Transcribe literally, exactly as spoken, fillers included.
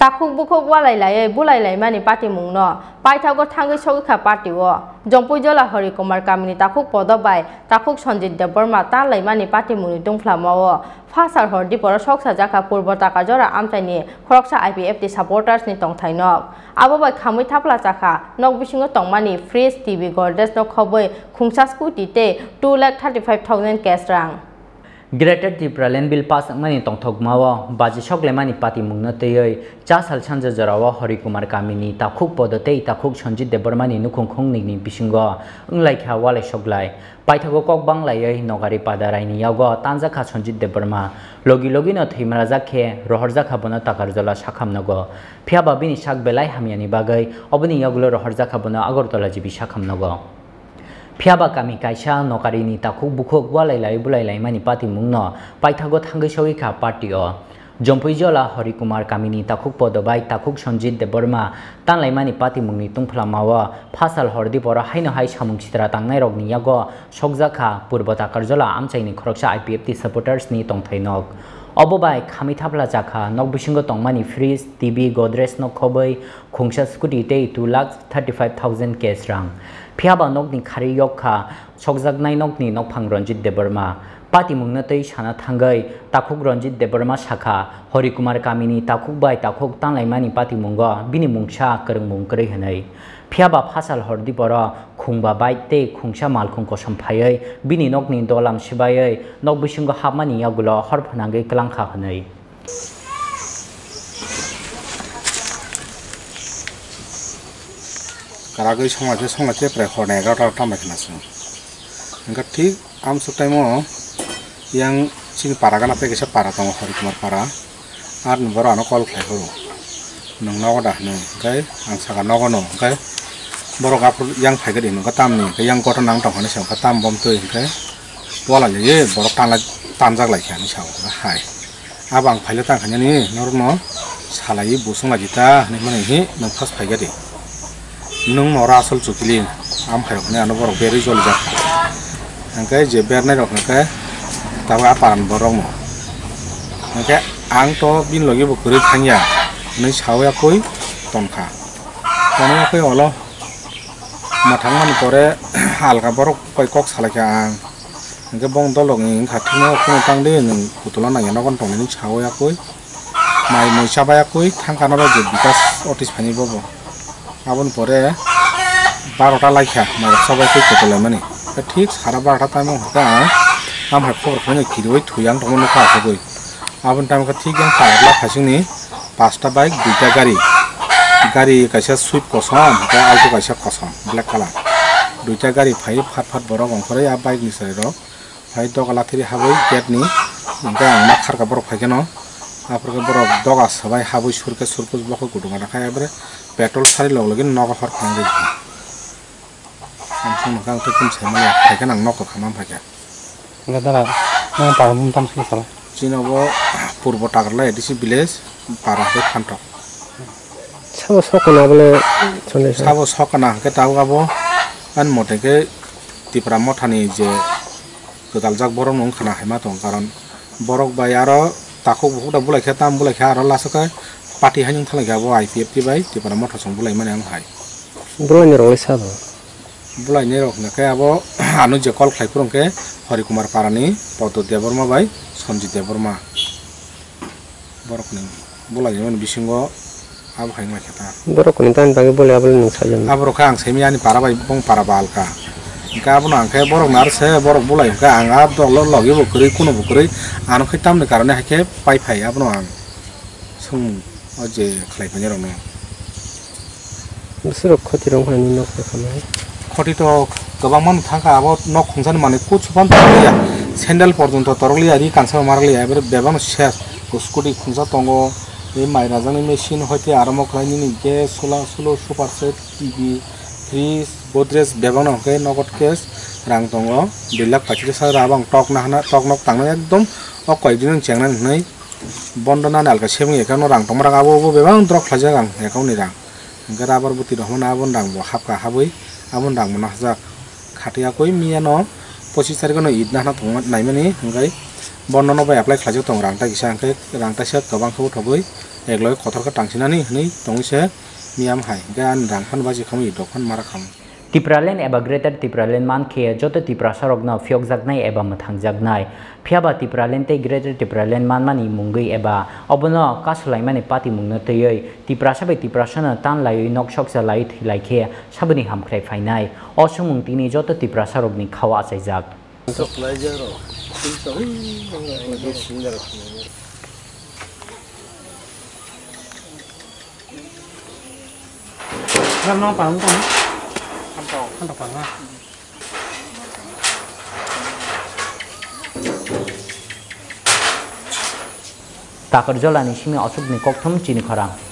Takhuk bukhuk walai laiwi bulai laimani patimungno paithago thangwi sogwi kha party o. Jompuijola Hori Kumar kamini takhuk Podo bai takhuk Sanjit Debbarma tan laimani patimungni tungphlamao phasal hor diporo soksa jakha Purbo Takarjora amchaini khoroksa I P F T supporters ni tongthai nok. Abo bai khamwi thapla chakha nok bisingo tongmani fridge, T V, Godrej no khobwi khungsa scooty tei two lakh thirty five thousand cash rang. Greater Tipraland Bill pass wngmani tongthokmao baji soklaimani patimungno twiwi cha sal sanja jorao Hori Kumar kamini takhuk Podo tei takhuk Sanjit Debbarmani nukhung khungnwini bisingo wnglaikha walai soklai. Paithago kok banglaiwi nokari pada raini yago tanjakha Sanjit Debbarma. Logi logino thwimrajak khe rohorjakha bono Takarjala sakham nogo. Phiyaba bini sak belai hamyani bagwi oboni yagulo rohorjakha bono Agartala G B sakham nogo. Phiyaba kami kaisa nokarini takhuk bukhuk walai lai bulai laimani patimungno paithago thangwi sogwi kha party o. Jompuijola Hori Kumar kamini takhuk Podo bai takhuk Sanjit Debbarma tan laimani patimungni tungphlamao phasal hor diporo haino hai samung sitra tangnairokni yago sokjakha Purbo Takarjala amchaini khoroksa I P F T supporters ni tongthai nok. Obo bai khamwi thapla chakha nok bisingo tongmani fridge, T V, Godrej no khobwi khungsa scooty tei two lakh thirty five thousand cash rang. Phiyaba nokni khari yok kha sokjaknai nokni nokphang Ranjit Debbarma. Patimungno tei sana thangwi takhuk Ranjit Debbarma sakha, Hori Kumar kamini takhuk bai takhuk tanlaimani patimungo bini mungsa kwrwngmung kwrwi hwnwi. Phiyaba phasal hor diporo khungba bike tei khungsa malkhung kosom phaiwi bini nokni dolam swbaiwi nok bisingo hapmani yagulo hor phwnangwi kwlangkha hwnwi. Karagwi songla khe songla khe prai hor ni egaroh ta tam bai khna song. Hwnkhe thik amsuk time o yang chini para gana tei kaisa para tongo Hori Kumar para. Ar ni borok ano call khlai phuru nwng nogo da hwnwi hwnkhe ang saka nogo no hwnkhe borok aphuru yang phai khe di hwnwi hwnkhe tamni hwnkhe yang kotor nang tong hwnwi se hwnkhe tam bom twi hwnkhe wala liye borok tanlai tanjak lai khe hwnwi sa o hai. Abo ang phaile tang khainani norokno salaiwi busung laijita hinwi mani hi nwng first phaikha di. Nwng nora asol chukili am khairok hinwi ano borok berwi jolijak. Hwnkhe je bernairok hwnkhe tabuk a paran borokno. Hwnkhe ang to bini logi bo kwrwi thangya hinwi sawi yakui tonkha. Tonwi yakui olo mwthangmani pore alka borok bai kok salaikha ang. Hwnkhe bong dolok ni wngkha thikno kheno tang di nwng putula nangya nogo tongmani sawi yakui. Mai mui chabai yakui thangkha no bai je bikas otis phaini bobo. Aboni pore barota laikha mai rok chabai tei kotolaimani. Thik sara barota time o hwnkhe ang am hai khobor khaino kiriwi thwi ang tongma nukha asugwi. Aboni time khe thik yang kha la phaisingni pasta bike duita gari. Gari kaisa Swift kosom tei Alto kaisa kosom black colour. Duita gari phai phat phat borok ongkhorwi a bike ni chwrai rok. Phai doga lathiri habwi gate ni hwnkhe ang ma kharkha borok phai kheno. Aphuru khe borok doga swbai habwi surkhe surpus bokhe kutung gana khai abre petrol sari log logi nogo hor phang rikha. Ang songno khe ang tei kung sai manya phai kheno ang nokho khamam phai kha. Hwnkhe dara nang para mung tam sini sala. Chini obo Purbo Takarla A D C village para hwnkhe Phantok. Sabo sokana bole chole sa. Sabo sokana hwnkhe tabuk abo ani mote khe Tipra mothani je kwtaljak borok no wngkhana hai ma tong, karon borok bai aro takhuk bukhuk da bulai khe tam bulai khe aro last o khe party hai wng thang lai khe abo I P F T bai Tipra motha song bulai mani ang hai. Bulai ni rok le sabo. Bulai ni rok hwnkhe abo ano je call khlai phuru hwnkhe Hori Kumar Parani, Podo Debbarma bai Sanjit Debbarma. Borokni bulaijak mani bisingo abo hai wngkha ta. Borok ni tamni bagwi bulai abo nwng sajak. Aborok khe ang simi ani para bai bong para ba alka. Hwnkhe abono ang khe borok nar se borok bulai hwnkhe ang a dolo logi bo kwrwi kuno bo kwrwi ano khe tamni karone hai khe pai phai abono ang swngmung o je khlai phai rokno. Bwswk khoti rok phano nok rok khamai. Khoti to kwbangma no thangkha, abo nok khungsani manwi kuchuk phano torokliya, sandal porjonto torokliya, ri kansa bo marakliya, ebere bebakno ses, scooty khungsa tongo, tei mai rajani machine, hoite aro mokhlai nini gas, sola, solo, super set, T V, fridge, Godrej bebakno hwnkhe nogot cash rang tongo, dui lakh pachiris hajar, abo ang tok nahana, tok nok tangna ekdom o koyekdin chengna hinwi bondo nani alka saving account no rang tongma rang abo bo bebak drop khlaijak ang account ni rang. Hwnkhe rubber bwtwi rok hwnmano aboni rang bo hapkha habwi aboni rang bo nahajak. Khatiyakwi miyano pochis tarikh no Eid nahna tongma naimani hwnkhe bondo no bai apply khlaijak tongo rang tai kisa hwnkhe rang taisa kwbang khe uthogwi Ekloi kotor khe tangsinani hwnwi tongwi se miyam hai, hwnkhe ani rang phano bachi khamwi, dok phano mara khamwi. Tipraland eba Greater Tipraland man khe joto Tiprasarokno phiyokjaknai eba mwthangjaknai. Phiyaba Tipraland tei Greater Tipraland manmani mungwi eba obono kasulaimani patimungno twiwi Tiprasa bai Tiprasano tan laiwi nok soksa laiwi thwi lai khe saboni hamkrai phainai. O swngmung tini joto Tiprasarokni khao achaijak. Takarjolani simi aswkni kokthum chini khorang.